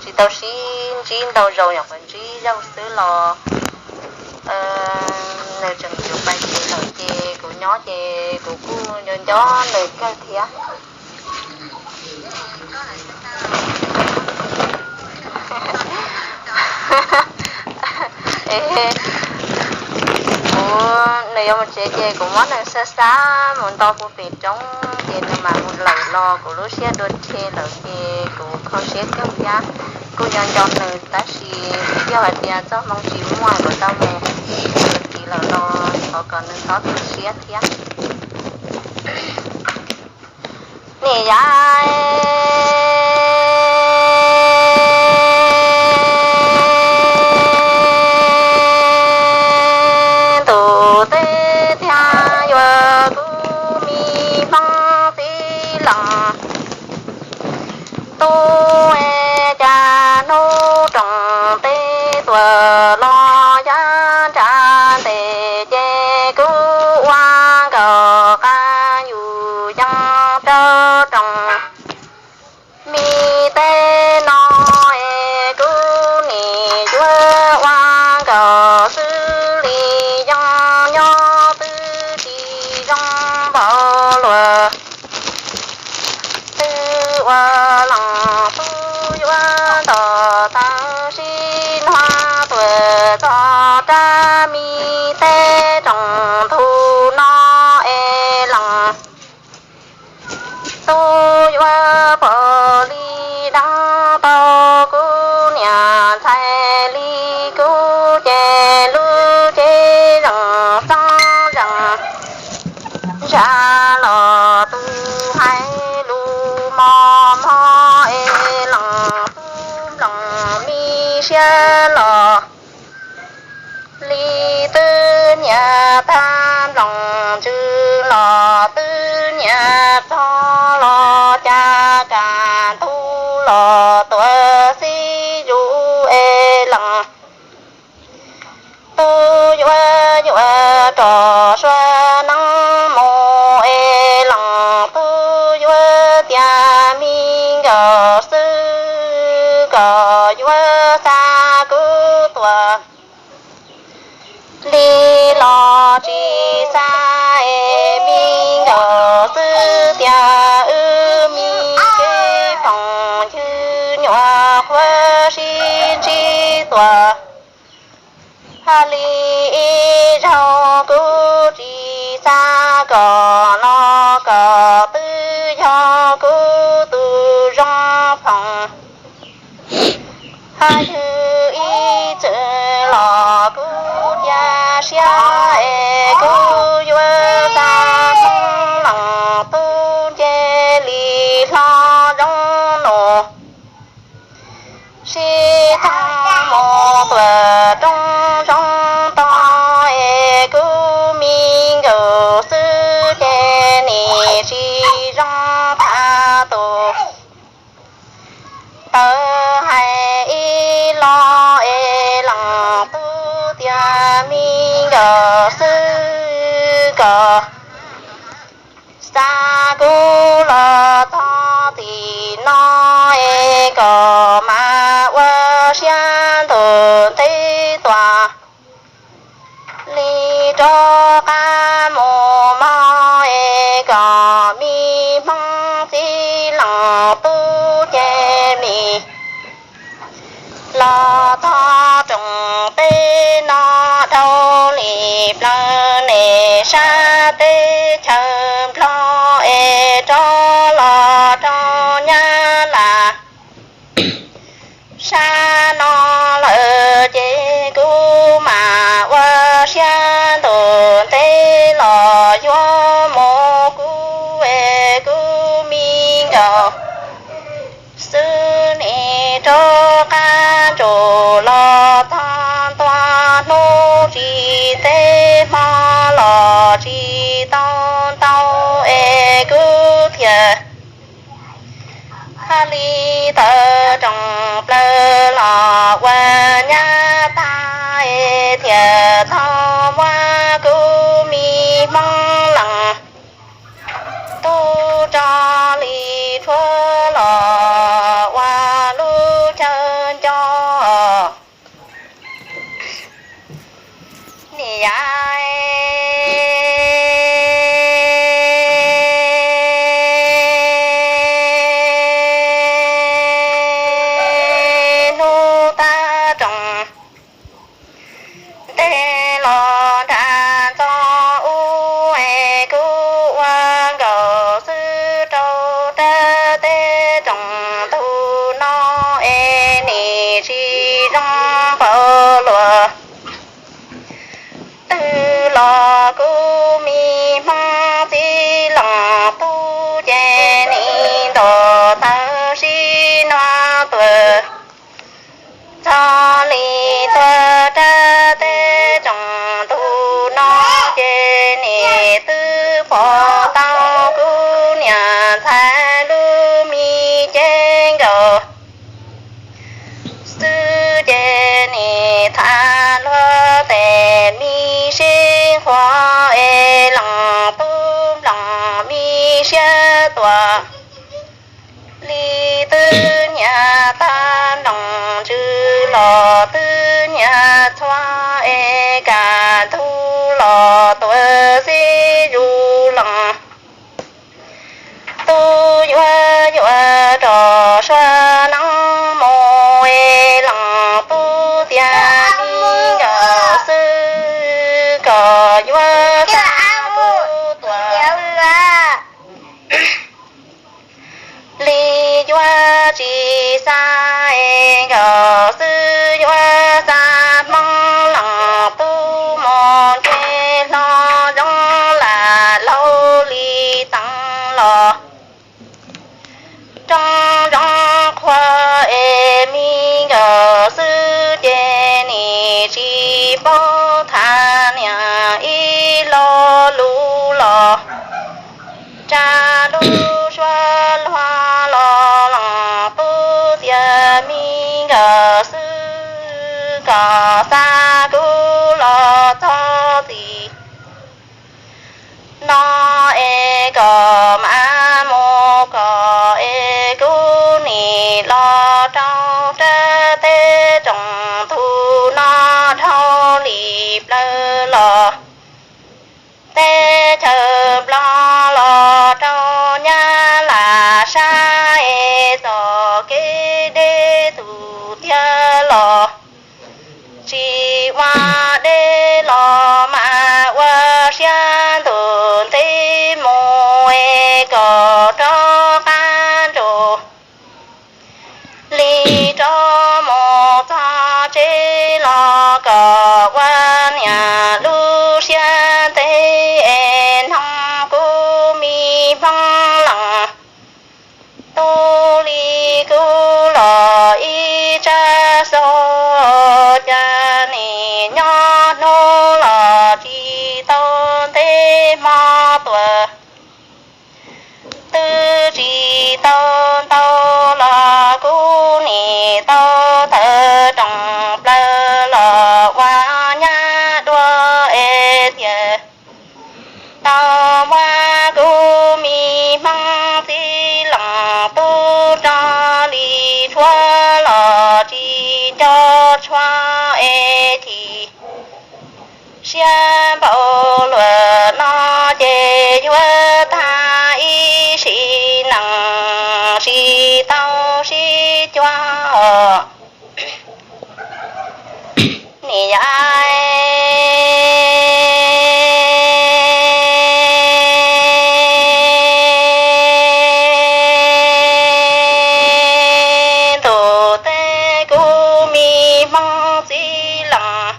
tsis tau sib ntsib ntau zaus, nyuam qhuav ntsib zaug xwb los nws tseem yuav pais tsev lawm ces kuv nyob ces kuv kuj nco nco nws kawg thiab. Kuv, nws yuav mus tsev ces kuv muab nws xa xa mus nto puag pem roob ces nws mam mus lawm los kuv lub siab dua rhe lawm ces kuv kho siab kawg thiab. Kuj nco nco nws tab sis yog hais tias txoj hmoo tsis muaj kuv tau mus tiv lawm los thov kom nws txhob tu siab thiab. Niam yau, ntuj teb tiag yuav kuv me hmoob txiv leej tub, cas hnub roos teb tuaj los yav nram ntej ces kuv ua nkaus qab yus yees rau roos. Mi teb no es kuv nim yuav ua nkaus xwb li, yeej nyob twb tsis zoo npaum luag. Twb ua leej tub yuav nto tag sim nuav tuaj txog rau mi teb roos ntug no es leej tub yuav pom li deev tau kuv niam ntxhais li kuv ces lub cev zeem xeeb zeem zam los tub hais lus mos mos es leej tub nplooj mi siab los li twb nyiam tag nplooj ntsws los twb nyiam txog los cas kaj ntug los tuaj xib yus es leej tub yuav yuav rov sua neeb mus es leej tub yuav tias mi nkawm xwb kom yuav xa kuv tuaj li los tsis xa es mi nkawm xwb tias wb me kev phooj ywg nyuam qhuav sib ntsib tuaj. Hais li ib zaug kuv tsis xa kom los kom twb yog kuv tus zoo phooj. Hais twg ib txwm los kuv cia siab es kuv yuav xa Hmoob leej tub nce li hlo zoo nus. Sib tog mus tuaj rooj zoo tog es kuv me nkawm xwb ces nim tsis zoo thav tus. Tawv hais ib los es leej tub tias mi nkawm xwb kom xa kuv los txog tim no es kom mam ua siab ntuj ntev tuaj li rov qab mus mog es kom me Hmoob txiv leej tub ces nim los txog rooj teb no dhau li plaws nej sab teb chaws Nplog es rov los rau Nyab Laj sab no lawm ces kuv mam ua siab ntuj ntev los yuav mus kuv es kuv me nkawm xwb nim rov qab ntsum los txog ntua hnub Pom tau kuv niam ntxhais lub me cev nkaus xwb ces nim tham luag tes me sib nqhuas es lees tub nploos me siab tuam li twb nyiam tag nploos ntsws los twb nyiam txhua es kaj ntug los tuav xib zus lees tub yuav yuav rau sua neeb mus es lees tub tias li nkawd xwb kom yuav xa tub tuam li yuav tsis xa es nkawd xwb yuav xa Hmoob lees tub mus nce hlo zoo lam laus li teev los rooj zoo qhua es me nkawd xwb ces nim tsis paub tham niam ib lo lus los tsa lub suab luag los lees tub tias me nkawd xwb kom xa kuv los txog tim no es kom mam mus kom es kuv nim los rau rab teb tsoom ntug no dhau li plaws los teb chaws Nplog los rau Nyab Laj sab es txoj kev deb tus tiag los tsis ua deb los mas ua siab ntuj ntev mus es kom rov qab nraus li rov mus txog tsev los kom ua niam lub siab ntev es hnov kuv me Hmoob lees tub li kuv los ib tsab xov cas nim nyob hnub los tsis tau ntev hmo tuaj twb tsis tau ntau los kuv nim tau tawm rooj plaws los ua nyab dua es tias tau muab kuv me Hmoob txiv lees tub rau li tshuav los tsis nco tshuav es chim siab npaum luaj no ces yuav tag ib sim neej tsis tau sib cuag nim yaim ntuj teb kuv me Hmoob txiv lees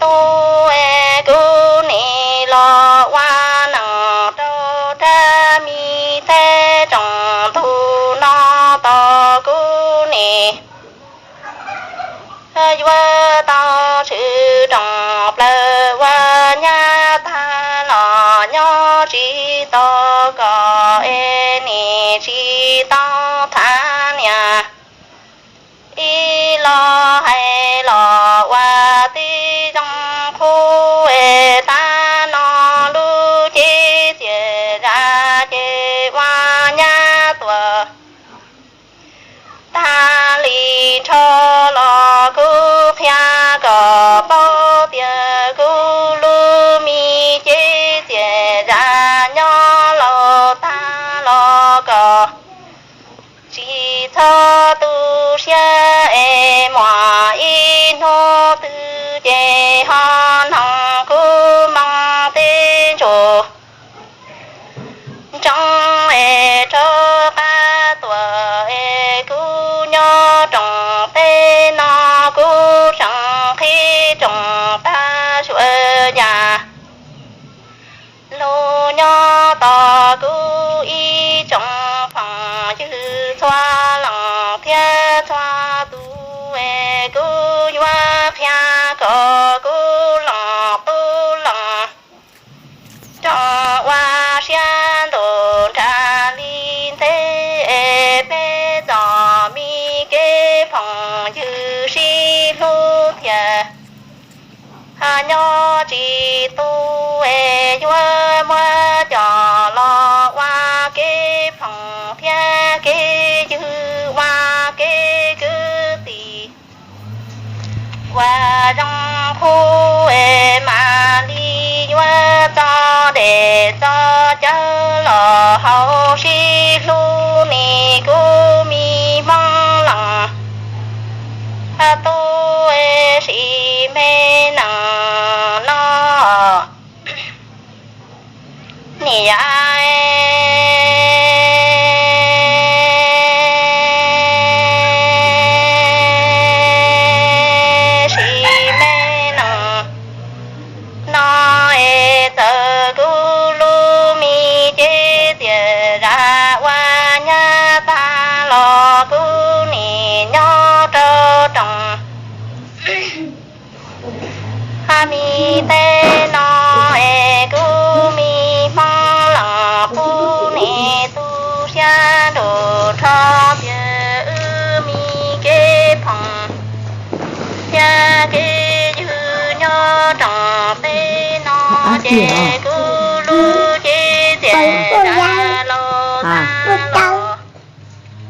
tub es kuv nim los ua neej rau rab me teb tsoom ntug no tos kuv nim yuav tau tshwm rooj plaws ua nyab tag los nyob tsis tau kom es nim tsis tau tham niam ib los hais los ua tib zoo qhuav es tab no lub cev txias zam ces ua nyab tuaj tag li nrho los kuv qhia kom paub tias kuv lub me cev txias zam nyob laus tag los kom tsis txhob tu siab es muaj ib hnub twg ces ho noog kuv moo teb ntsuag ntsoov es rov qab tuaj es kuv nyob rooj teb no kuv tseem qhib rooj tag suav yam lug nyob tos kuv ib tsoom phooj ywg txhua leej thiab txhua tus es kuv yuav qhia kom kuv leej tub leej Ua zoo qub es mam li yuav txog dej txog cawv los haus sib hlub, nim kuv me Hmoob Leej tub es sim me neej no. Niam yau sim me neej no es txawm kuv lub me cev txias zam ua nyab tag los kuv nim nyob rau rooj. Hab mi teb no es kuv me Hmoob Leej pub nim tu siab nrug rho tias wb me kev phoom thiab kev ywg nyob rooj teb no ces kuv lub cev txias zam los tag los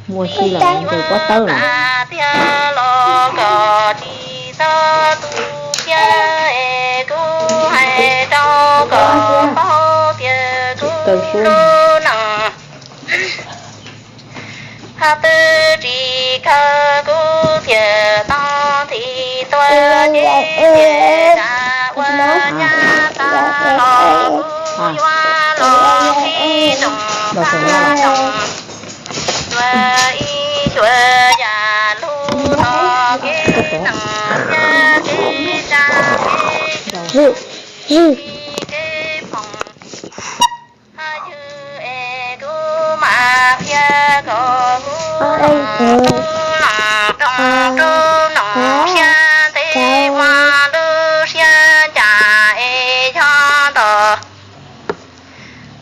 muaj si los ces kuv tawb los tiag los kom tsis txhob tu siab es kuv hais rau kom paub tias kuv lub neej hab twb tsis kawg kuv thiaj tau ntxiv tua cev txias zam ua nyab tag los kuv yuav los qhib rooj qab rooj tua ib suab yam lug no kev neej thiab kev tsa kev yug kev phoom. Hab ywg es kuv mam qhia kom kuv leej tub leej rooj rub noog siab ntev ua lub siab ncaj es yog nto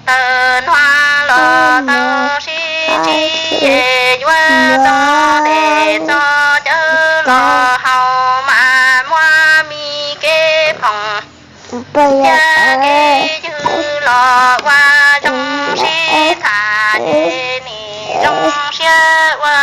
taw hnub los tau sib ntsib es yuav txog dej txog cawv los haus mas muab me kev phoom thiab kev ywg los ua zoo sib tham ces nim zoo siab ua